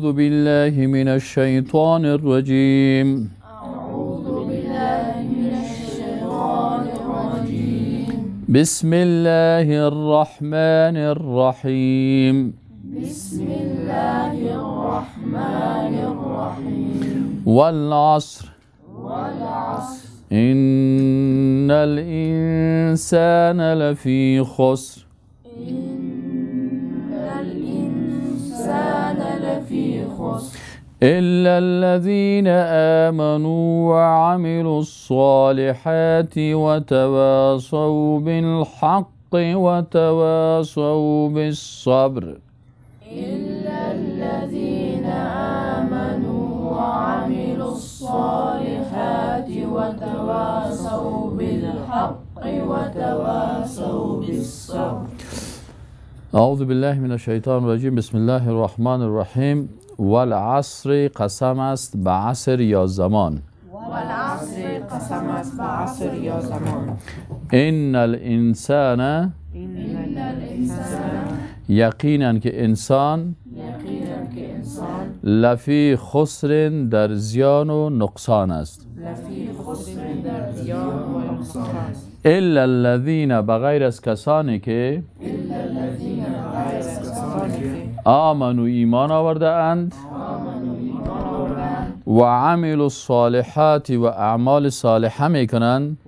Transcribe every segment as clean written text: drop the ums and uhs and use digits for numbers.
أعوذ بالله من الشیطان الرجیم. بسم الله الرحمن الرحیم. بسم الله الرحمن الرحیم. والعصر. والعصر. إن الإنسان لفی خسر. إن الإنسان لفی خسر. إلا الذين آمنوا وعملوا الصالحات وتواصوا بالحق وتواصوا بالصبر. إلا الذين آمنوا وعملوا الصالحات وتواصوا بالحق وتواصوا بالصبر. أعوذ بالله من الشیطان الرجیم. بسم الله الرحمن الرحیم. والعصر قسم است به عصر یا زمان. والعصر قسم است به عصر یا زمان. ان الانسان، یقینا که انسان، لفی خسر در زیان و نقصان است. الا الذین بغیر از کسانی که آمنوا ایمان آورده اند و عملوا الصالحات و اعمال صالحه میکنند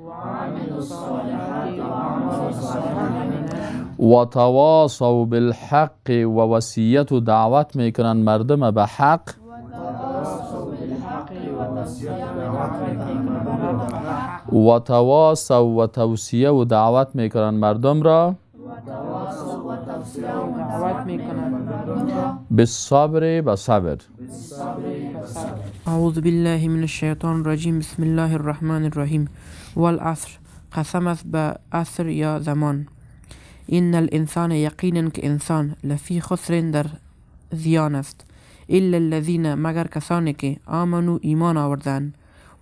و تواصوا بالحق و وصیت و دعوت میکنند مردم به حق و تواصوا و توصیه و دعوت میکنند مردم را بالصبر بصبر. اعوذ بالله من الشیطان الرجیم. بسم الله الرحمن الرحیم. والعصر قسم است به عصر یا زمان. ان الانسان یقینا که انسان لفی خسر در زیان است. الا الذین مگر کسانی که آمنوا ایمان آوردند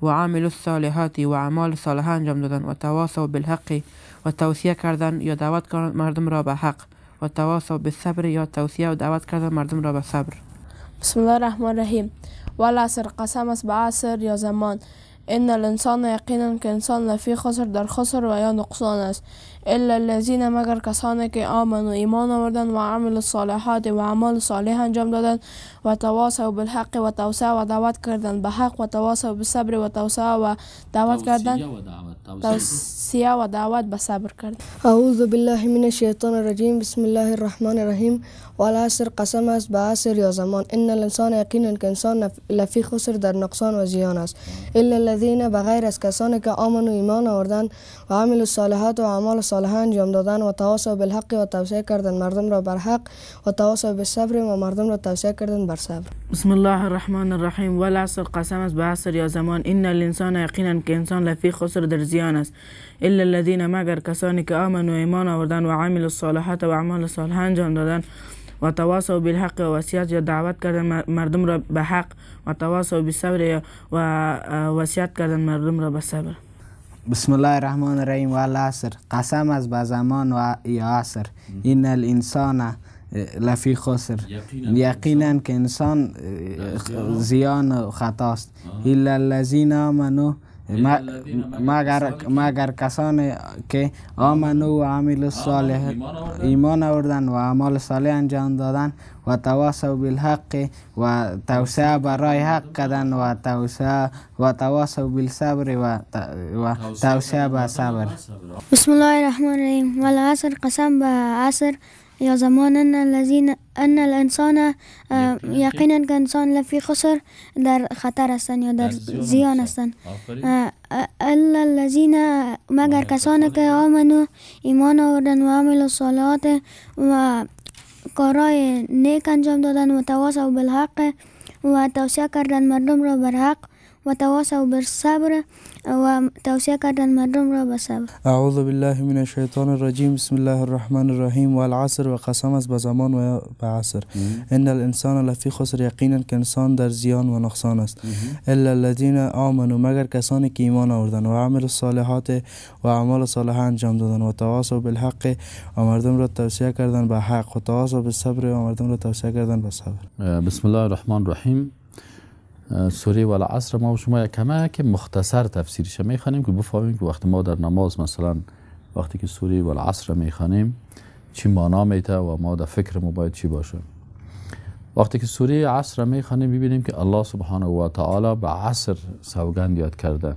و عملوا الصالحات و اعمال صالحه انجام دادند و تواصوا بالحق و توصیه کردند یا دعوت کردند مردم را به حق و تواصوا بالصبر یا توصیه و دعوت کردن مردم را به صبر. بسم الله الرحمن الرحیم. والعصر قسم است به عصر یا زمان. ان الانسان یقینا که انسان لفی خسر در خسر و یا نقصان است. الا الذین مگر کسانی که آمنوا ایمان آوردند و عملوا الصالحات و اعمال صالح انجام دادند و تواصوا بالحق و توصیه و دعوت کردند به حق و تواصوا بالصبر و توصیه و دعوت کردند توصیه و دعوت به صبر کردند. اعوذ بالله من الشیطان الرجیم. بسم الله الرحمن الرحیم. والعصر قسم است به عصر یا زمان. ان الانسان یقینا که انسان لفی خسر در نقصان و زیان است. الا الذین بغیر از کسانی که آمنوا ایمان آوردند و عملوا الصالحات و اعمال صالحه انجام دادند و تواصوا بالحق و توصیه کردند مردم را بر حق و تواصوا بالصبر و مردم را توصیه کردند بر صبر. بسم الله الرحمن الرحیم. والعصر قسم است به عصر یا زمان. ان الانسان یقینا که انسان لفی خسر در زیان است. الا الذین مگر کسانی که آمنوا ایمان آوردند و عملوا الصالحات و اعمال صالحه انجام دادند و تواصوا بالحق و وصیت یا دعوت کردن مردم را به حق و تواصوا بالصبر و وصیت کردن مردم را به صبر. بسم الله الرحمن الرحیم. والعصر قسم است به زمان و یا عصر. ان الانسان لفی خسر یقینا که انسان زیان و خطاست. الا الذین آمنوا مگر کسانی که آمنوا و عملوا الصالح ایمان آوردند و اعمال صالح انجام دادند و تواصوا بالحق و توصیه برای حق کردند و توصیه و تواصوا بالصبر و توصیه به صبر. بسم الله الرحمن الرحیم. والعصر قسم به عصر یا زمان. ان الانسان یقینا که انسان لفی خسر در خطر هستند یا در زیان هستند. الا الذین مگر کسانی که آمنوا ایمان آوردند و عملوا الصالحات و کارهای نیک انجام دادند و تواصوا بالحق و توصیه کردند مردم را بر حق و تواصوا بالصبر و توصیه کردن مردم را به صبر. اعوذ بالله من الشیطان الرجیم. بسم الله الرحمن الرحیم. والعصر و قسم است به زمان و به عصر. ان الانسان لفی خسر، یقینا که انسان در زیان و نقصان است. الا الذین آمنوا، مگر کسانی که ایمان آوردند و عملوا الصالحات و اعمال صالحه انجام دادند و تواصوا بالحق و مردم را توصیه کردند به حق و تواصوا بالصبر و مردم را توصیه کردند به صبر. بسم الله الرحمن الرحیم. سوره والعصر ما و شما یک کمک مختصر تفسیرش میخوانیم که بفهمیم که وقتی ما در نماز مثلا وقتی که سوره والعصر میخوانیم چی معنا میته و ما در فکر ما باید چی باشه. وقتی که سوره عصر میخوانیم میبینیم که الله سبحانه و تعالی به عصر سوگند یاد کرده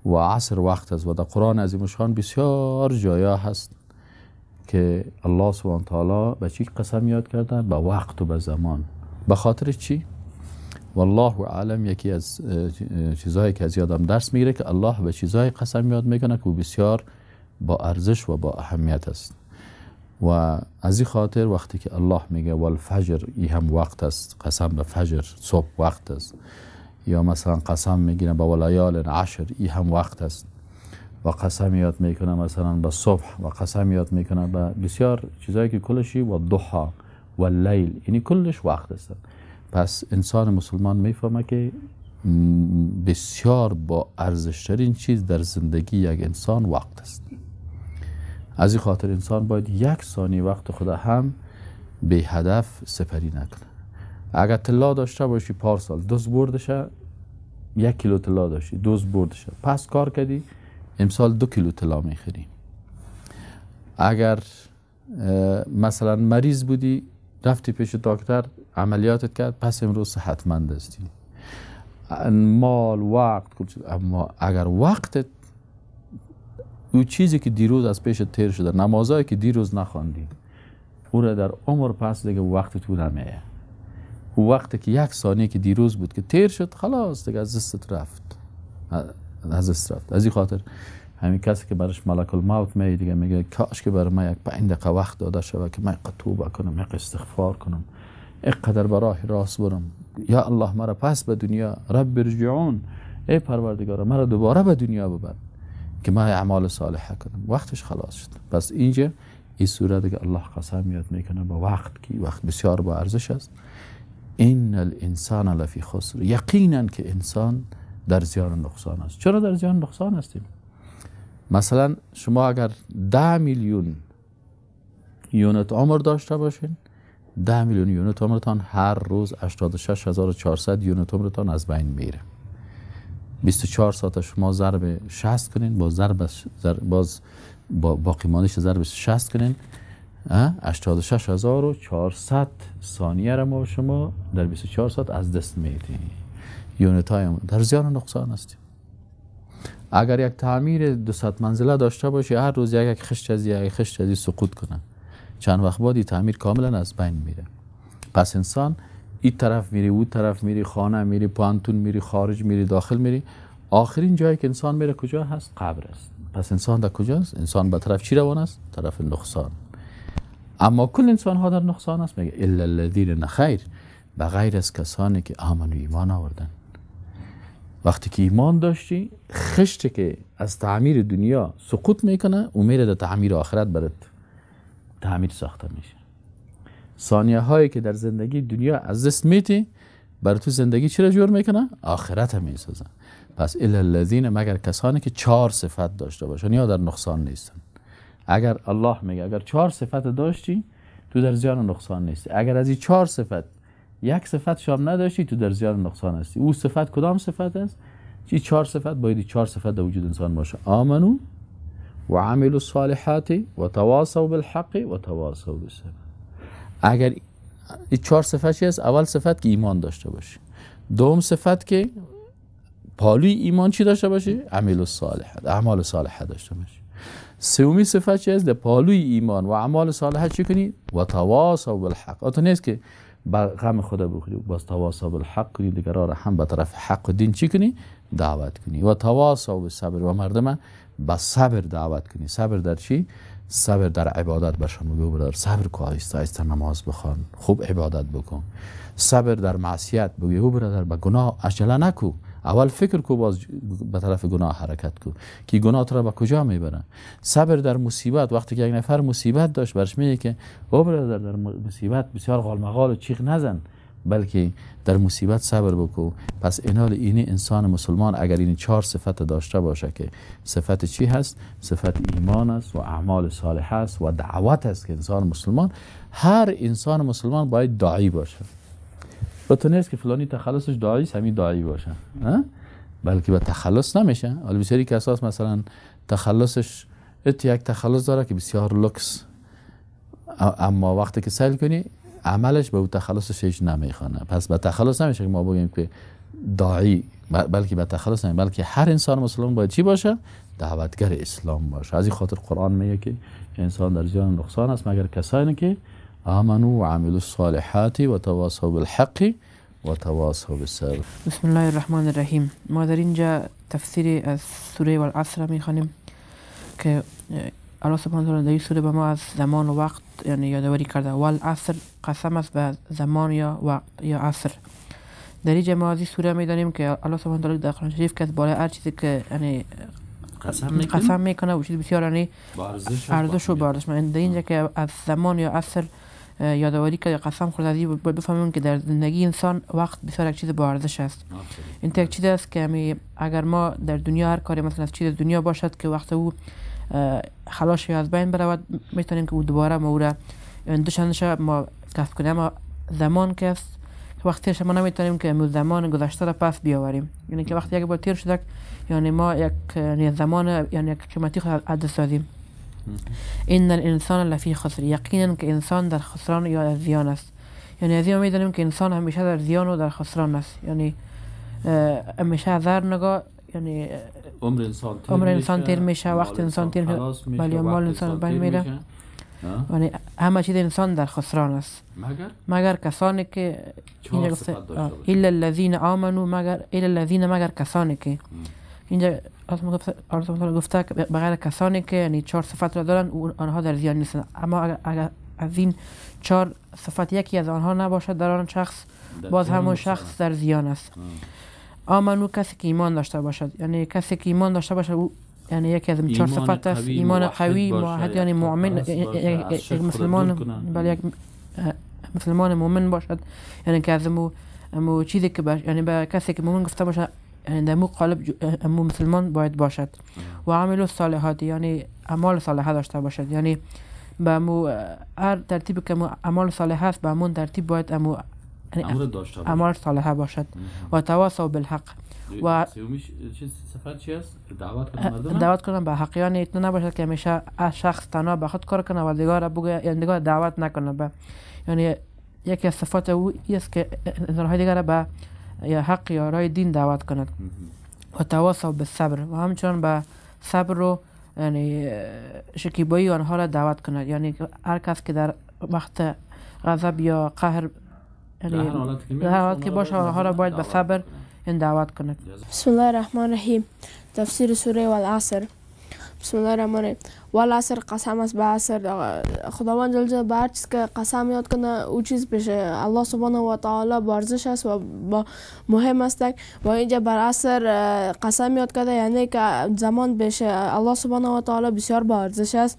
و عصر وقت است و در قرآن عظیم الشان بسیار جایا هست که الله سبحانه و تعالی به چی قسم یاد کرده؟ به وقت و به زمان. به خاطر چی؟ والله اعلم. یکی از چیزهایی که از یادم درس میگیره که الله به چیزهای قسم یاد میکنه که بسیار با ارزش و با اهمیت است و از این خاطر وقتی که الله میگه والفجر، ای هم وقت است، قسم به فجر صبح وقت است، یا مثلا قسم میگیره به ولایال عشر، ای هم وقت است، و قسم یاد میکنه مثلا به صبح و قسم یاد میکنه به بسیار چیزهایی که کلشی و ضحا و لیل، یعنی کلش وقت است. پس انسان مسلمان میفهمه که بسیار با ارزشترین چیز در زندگی یک انسان وقت است. از این خاطر انسان باید یک ثانیه وقت خود هم به هدف سپری نکنه. اگر طلا داشته باشی پارسال دوز بردشه، 1 کیلو طلا داشتی دوز بردشه، پس کار کردی امسال 2 کیلو طلا میخری. اگر مثلا مریض بودی رفتی پیش دکتر عملیاتت کرد، پس امروز صحتمند هستی. مال، وقت، اما اگر وقتت او چیزی که دیروز از پیش تیر شده، نمازهایی که دیروز نخواندی، او را در عمر پس دیگه وقت تو نمیه. او وقتی که یک ثانیه که دیروز بود که تیر شد، خلاص دیگه از دستت رفت، از دست رفت. از این خاطر همین کسی که برش ملک الموت میاد دیگه میگه کاش که برای من یک 5 دقیقه وقت داده شود که من توبه کنم، یک استغفار کنم، اینقدر به راه راست برم، یا الله مرا پس به دنیا، رب ارجعون، ای پروردگارا مرا دوباره به دنیا ببر که من اعمال صالحه کنم. وقتش خلاص شد. پس اینجا این سوره دیگه الله قسم یاد میکنه با وقت که وقت بسیار با ارزش است. ان الانسان لفی خسر، یقینا که انسان در زیان نقصان است. چرا در زیان نقصان هستیم؟ مثلا شما اگر 10 میلیون unit عمر داشته باشین، 10 میلیون unit عمرتان هر روز 86400 unit عمرتان از بین میره. 24 ساعت شما ضرب 60 کنین، با ضرب باز با باقی ماندهش ضرب 60 کنین، 86400 ثانیه را ما شما در 24 ساعت از دست میدین. unit های در زیان و نقصان هستیم. اگر یک تعمیر 200 منزله داشته باشی، هر روز یک خشت از یک خشت از سقوط کنه، چند وقت بعد این تعمیر کاملا از بین میره. پس انسان این طرف میری، اون طرف میری، خانه میری، پانتون میری، خارج میری، داخل میری، آخرین جایی که انسان میره کجا هست؟ قبر است. پس انسان در کجاست؟ انسان به طرف چی روان است؟ طرف نقصان. اما کل انسان ها در نقصان است. میگه الا الذین، خیر، به غیر از کسانی که آمنوا، ایمان آوردن. وقتی که ایمان داشتی، خشت که از تعمیر دنیا سقوط میکنه و میره در تعمیر آخرت برات تعمیر ساخته میشه. ثانیه هایی که در زندگی دنیا از دست میتی، برای تو زندگی چی را جور میکنه؟ آخرت هم میسازه. پس الا الذین، مگر کسانی که 4 صفت داشته باشن یا در نقصان نیستن. اگر الله میگه اگر 4 صفت داشتی تو در زیان و نقصان نیستی. اگر از این 4 صفت یک صفت شام نداشتی تو در زیان نقصان هستی. او صفت کدام صفت است؟ چی 4 صفت؟ باید 4 صفت در وجود انسان باشه. آمنو و عملوا الصالحات و تواصوا بالحق و تواصوا بالصبر. اگر این 4 صفت چی است؟ اول صفت که ایمان داشته باشی، دوم صفت که پالوی ایمان چی داشته باشی؟ عمل الصالحات، اعمال صالحه داشته باشی. سومی صفت چی است؟ در پالوی ایمان و اعمال صالحه چی کنی؟ و تواصوا بالحق. آ تو نیست که با غم خدا بخوری، باز تواصوا بالحق کنی، دیگران را هم به طرف حق و دین چی کنی؟ دعوت کنی. و تواصوا بالصبر، و مردم به صبر دعوت کنی. صبر در چی؟ صبر در عبادت برشان بگو برادر صبر کو، آهسته آهسته نماز بخوان، خوب عبادت بکن. صبر در معصیت بگو برادر به گناه عجله نکو، اول فکر کو، باز به طرف گناه حرکت کو که گناه تو را به کجا میبره. صبر در مصیبت، وقتی که یک نفر مصیبت داشت برش میگه که او برادر در مصیبت بسیار غالمغال و چیغ نزن، بلکه در مصیبت صبر بکو. پس اینال اینی انسان مسلمان اگر این 4 صفت داشته باشه که صفت چی هست؟ صفت ایمان است و اعمال صالحه است و دعوت است که انسان مسلمان، هر انسان مسلمان باید داعی باشه. به تو نیست که فلانی تخلصش داعی است همین داعی باشه، بلکه به تخلص نمیشه. حالا بسیاری کساس مثلا تخلصش یک تخلص داره که بسیار لکس، اما وقتی که سیل کنی عملش به او تخلصش هیچ نمیخوانه. پس به تخلص نمیشه که ما بگیم که داعی، بلکه به تخلص نمیشه، بلکه هر انسان مسلمان باید چی باشه؟ دعوتگر اسلام باشه. از این خاطر قرآن میگه که انسان در زیان نقصان است مگر کسانی که آمنوا و عملوا الصالحات و تواصوا بالحق و تواصوا بالصبر. بسم الله الرحمن الرحیم. ما در اینجا تفسیر از سوره والعصر میخوانیم که الله سبحانه وتعالی در این سوره به ما از زمان و وقت یعنی یادآوری کرده. والعصر قسم است به زمان یا وقت یا عصر. در اینجا ما از این سوره میدانیم که الله سبحانه وتعالی در قرآن شریف که از بالای هر چیزی که یعنی قسم میکنه و چیز بسیار یعنی ارزش و با ارزش. در اینجا که از زمان یا عصر یادآوری کرده قسم خورده، از این باید بفهمیم که در زندگی انسان وقت بسیار یک چیز با ارزش است. این یک چیز است که اگر ما در دنیا هر کاری مثلا از چیز دنیا باشد که وقت او خلاص یا از بین برود، میتونیم که او دوباره ما او را دوشنده ما کسب کنیم. اما زمان که است وقتی شما نمیتونیم که زمان گذشته را پس بیاوریم، یعنی که وقتی یک بار تیر شده یعنی ما یک یعنی زمان یعنی یک قیمتی خود از دست دادیم. ان الانسان لفی خسر، یقینا که انسان در خسران یا در زیان است. یعنی از این میدانیم که انسان همیشه در زیان و در خسران است، یعنی همیشه از نگاه یعنی عمر انسان تیر میشه، وقت انسان تیر میشه، ولی مال انسان بین میره، یعنی همه چیز انسان در خسران است مگر کسانی که الا الذين آمنوا، مگر الا الذين، مگر کسانی که اینجا الله گفته بغیر کسانی که یعنی 4 صفت را دارن آنها در زیان نیستند. اما اگر از این 4 صفت یکی از آنها نباشد در آن شخص، باز همون شخص در زیان است. آمنو کسی که ایمان داشته باشد، یعنی کسی که ایمان داشته باشد او یعنی یکی از این 4 صفت است، ایمان قوی موحد، یعنی مؤمن، یک مسلمان، بله یک مسلمان مؤمن باشد، یعنی که از مو چیزی که یعنی به کسی که مؤمن گفته باشد یعنی در مو قالب مو مسلمان باید باشد. و عمل الصالحات، یعنی اعمال صالحه داشته باشد، یعنی به مو هر ترتیب که اعمال صالحه است به همون ترتیب باید امو اعمال صالحه باشد. و تواصوا بالحق، و صفت چی است؟ دعوت کنن مردم، دعوت کنن به حق، یعنی اتنا نباشد که همیشه شخص تنها به خود کار کنه و دیگه بگه، یعنی دیگه دعوت نکنه به، یعنی یکی از صفات او است که انسان‌های دیگر به یا حق یا رای دین دعوت کند. و تواصوا بالصبر، و همچنان به صبر و یعنی شکیبایی آنها را دعوت کند، یعنی هر کس که در وقت غضب یا قهر یعنی در حالت که باشه آنها را باید به صبر این دعوت کند. بسم الله الرحمن الرحیم. تفسیر سوره والعصر. بسم الله الرحمن الرحیم. والعصر قسم است به عصر. خداوند جل جلاله به هر چیز که قسم یاد کنه او چیز پیش الله سبحانه و تعالی با ارزش است و با مهم است. و اینجا بر عصر قسم یاد کرده، یعنی که زمان پیش الله سبحانه و تعالی بسیار با ارزش است.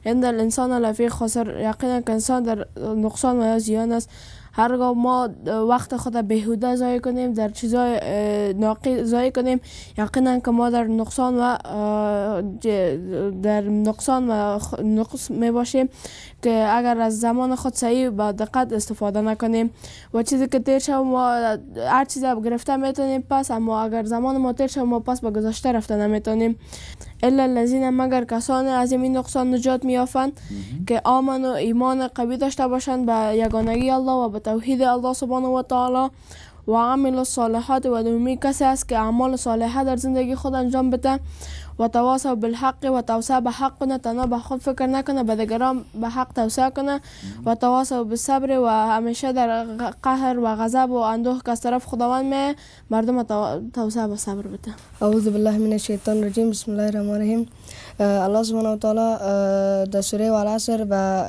ان الانسان لفی خسر، یقینا که انسان در نقصان و یا زیان است. هرگاه ما وقت خود بیهوده ضایع کنیم، در چیزای ناقص ضایع کنیم، یقینا که ما در نقصان و در نقصان و نقص می باشیم که اگر از زمان خود صحیح با دقت استفاده نکنیم و چیزی که تیر شد ما هر چیز گرفته میتونیم پس، اما اگر زمان ما تیر شد ما پس به گذشته رفته نمیتونیم. الا الذین، مگر کسانی از این نقصان نجات میافند که آمن و ایمان قوی داشته باشند به یگانگی الله و به توحید الله سبحانه و تعالی و عمل الصالحات، و دومی کسی است که اعمال صالحه در زندگی خود انجام بده و تواصوا بالحق و توصیه به حق کنه، تنها به خود فکر نکنه، به دیگران به حق توصیه کنه. و تواصوا بالصبر و همیشه در قهر و غضب و اندوه که از طرف خداوند می مردم توصیه به صبر بده. اعوذ بالله من الشیطان الرجیم. بسم الله الرحمن الرحیم. الله سبحانه و تعالی در سوره والعصر و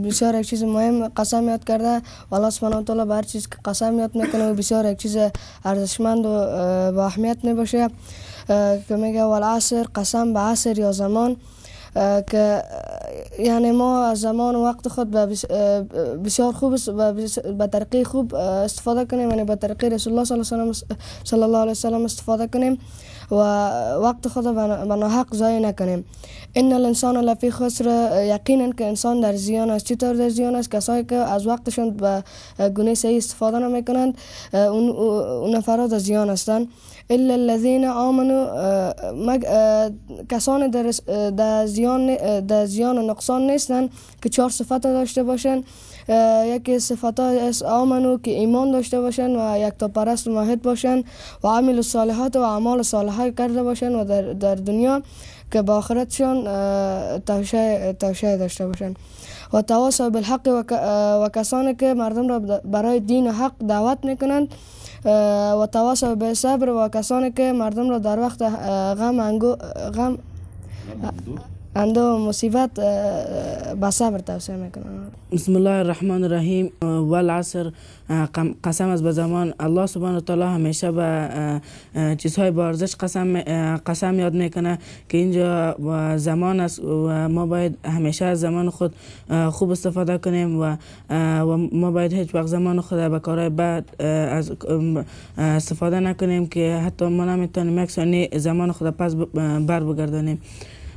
بسیار یک چیز مهم قسم یاد کرده و الله سبحانه و تعالی به هر چیز که قسم یاد میکنه و بسیار یک چیز ارزشمند و با اهمیت میباشه که میگه والعصر، قسم به عصر یا زمان، که یعنی ما از زمان و وقت خود بسیار خوب به طریقه خوب استفاده کنیم، یعنی به طریقه رسول الله صلی الله علیه وسلم استفاده کنیم و وقت خود به ناحق ضایع نکنیم. ان الانسان لفی خسر، یقینا که انسان در زیان است. چطور در زیان است؟ کسایی که از وقتشون به گونه صحیح استفاده نمیکنند اون نفرات در زیان هستند. الا الذين آمنوا، کسان در زیان و نقصان نیستند که چهار صفت داشته باشند. یکی صفت های آمنو که ایمان داشته باشند و یکتاپرست و موحد باشند و عمل الصالحات و اعمال صالحه کرده باشند و در دنیا که با آخرتشان توشه داشته باشند. و تواصوا بالحق و کسانی که مردم را برای دین و حق دعوت میکنند. و تواصوا بالصبر و کسانی که مردم را در وقت غم اندو مصیبت به صبر توصیه میکنند. بسم الله الرحمن الرحیم. والعصر، قسم از به زمان. الله سبحانه و تعالی همیشه به چیزهای با ارزش قسم یاد میکنه که اینجا زمان است و ما باید همیشه از زمان خود خوب استفاده کنیم و ما باید هیچ وقت زمان خود به کارهای بد از استفاده نکنیم که حتی ما نمیتونیم یک ثانیه زمان خود پس بر بگردانیم.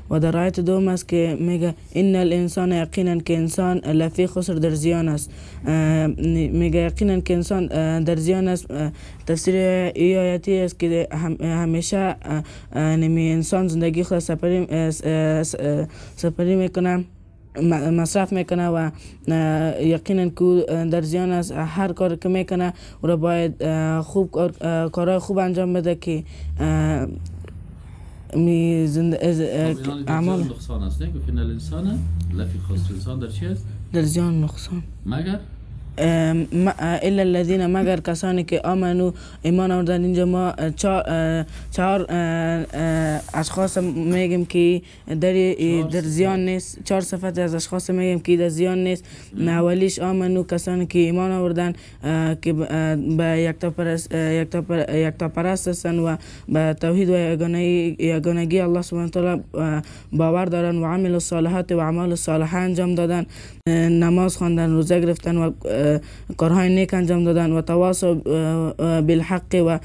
و در آیت دوم است که میگه ان الانسان، یقینا که انسان لفی خسر در زیان است. میگه یقینا که انسان در زیان است. تفسیر ای آیتی است که همیشه نمی انسان زندگی خود سپری میکنه، مصرف میکنه و یقینا که در زیان است. هر کار که میکنه او را باید خوب کارهای خوب انجام بده که می اعمال نقصان است. نه که الانسان لفی خسر، انسان در چی است؟ در زیان نقصان. مگر الا الذين، مگر کسانی که آمنو ایمان آوردن. اینجا ما چهار اشخاص میگیم که در زیان نیست. چهار صفت از اشخاص میگیم که در زیان نیست. اولیش آمنو، کسانی که ایمان آوردن که به یکتاپرست هستند و به توحید و یگانگی الله سبحانه و تعالی باور دارن و عمل الصالحات و اعمال صالحه انجام دادن، نماز خواندن، روزه گرفتن و کارهای نیک انجام دادن. و تواصوا بالحق و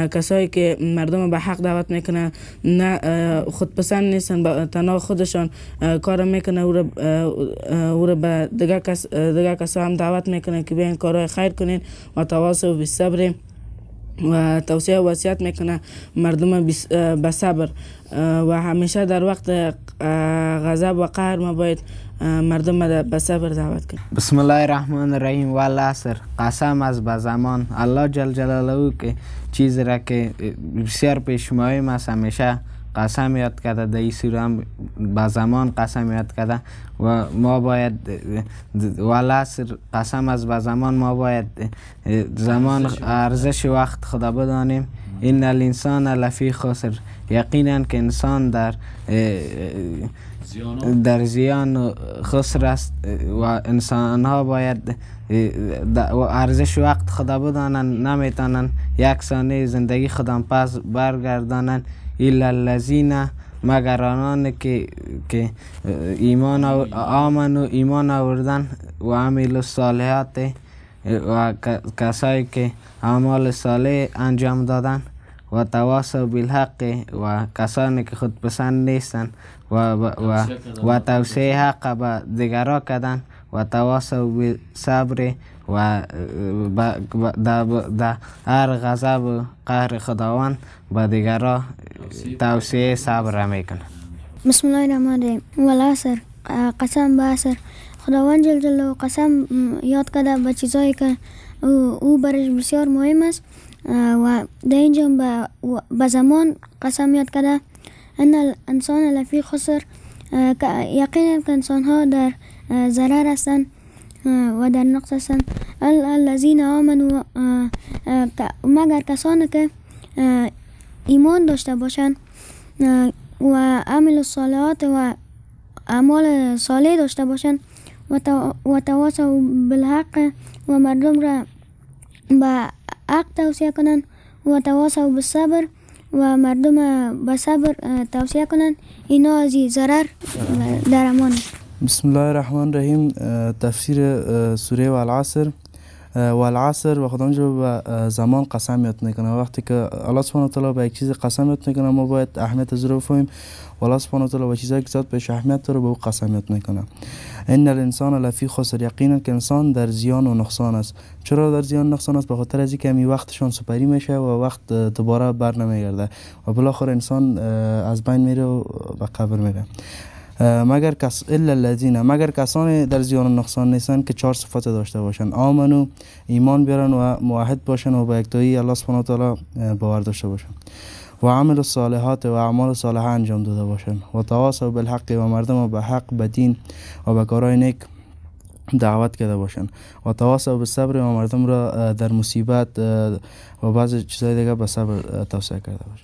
کسایی که مردم به حق دعوت میکنن، نه خودپسند نیستن، تنها خودشان کار میکنه او را به دیگه کسا هم دعوت میکنن که بیاین کارهای خیر کنین. و تواصوا بالصبر و توصیه و وصیت میکنه مردم به صبر و همیشه در وقت غضب و قهر ما باید مردم به صبر دعوت کنیم. بسم الله الرحمن الرحیم. والعصر، قسم از به زمان. الله جل جلاله که چیز را که بسیار پیش مهم است همیشه قسم یاد کرده، در این سوره هم به زمان قسم یاد کرده و ما باید والعصر، قسم از به زمان، ما باید زمان ارزش وقت خدا بدانیم. ان الانسان لفی خسر، یقینا که انسان در زیان و خسر است و انسان ها باید ارزش وقت خدا بدانند، نمیتونن یک ثانیه زندگی خودم پس برگردانند. الا الذین، مگر آنان که ایمان آمنو ایمان آوردن و عملوا الصالحات و کسایی که اعمال صالح انجام دادن و تواصوا بالحق و کسانی که خودپسند نیستند و توصیه حق به دیگران کردن و تواصوا بالصبر و در هر غضب و قهر خداوند به دیگران توصیه صبر میکنه. بسم الله الرحمن الرحیم. والعصر، قسم به عصر. خداوند جل جلاله قسم یاد کرده به چیزایی که او برش بسیار مهم است و در اینجا به زمان قسم یاد کرده. ان الانسان لفی خسر، یقینا که انسان ها در ضرر هستند و در نقص هستند. الذین آمنوا، مگر کسانی که ایمان داشته باشند و عمل الصالحات و اعمال صالح داشته باشند و تواصوا بالحق و مردم را به حق توصیه کنند و تواصوا بالصبر و مردم به صبر توصیه کنند، اینا از ضرر در امان. بسم الله الرحمن الرحیم. تفسیر سوره والعصر. والعصر و خداوند به زمان قسم یاد میکنه. وقتی که الله سبحانه و تعالی به یک چیز قسم یاد میکنه، ما باید اهمیت از رو بفهمیم و الله سبحانه و تعالی به چیزایی که زیاد بهش اهمیت داره به او قسم یاد میکنه. ان الانسان لفی خسر، یقینا که انسان در زیان و نقصان است. چرا در زیان نقصان است؟ به خاطر از اینکه می وقتشان سپری میشه و وقت دوباره بر نمیگرده و بالاخره انسان از بین میره و به قبر میره. مگر کس الا الذین، مگر کسانی در زیان و نقصان نیستند که چهار صفت داشته باشند: آمنو، ایمان بیارن و موحد باشن و به یکتایی الله سبحانه و تعالی باور داشته باشند، و عمل الصالحات و اعمال صالحه انجام داده باشند، و تواصوا بالحق و مردم به حق، به دین و به کارهای نیک دعوت کرده باشند، و تواصوا بالصبر و مردم را در مصیبت و بعض چیزهای دیگه به صبر توصیه کرده باشند.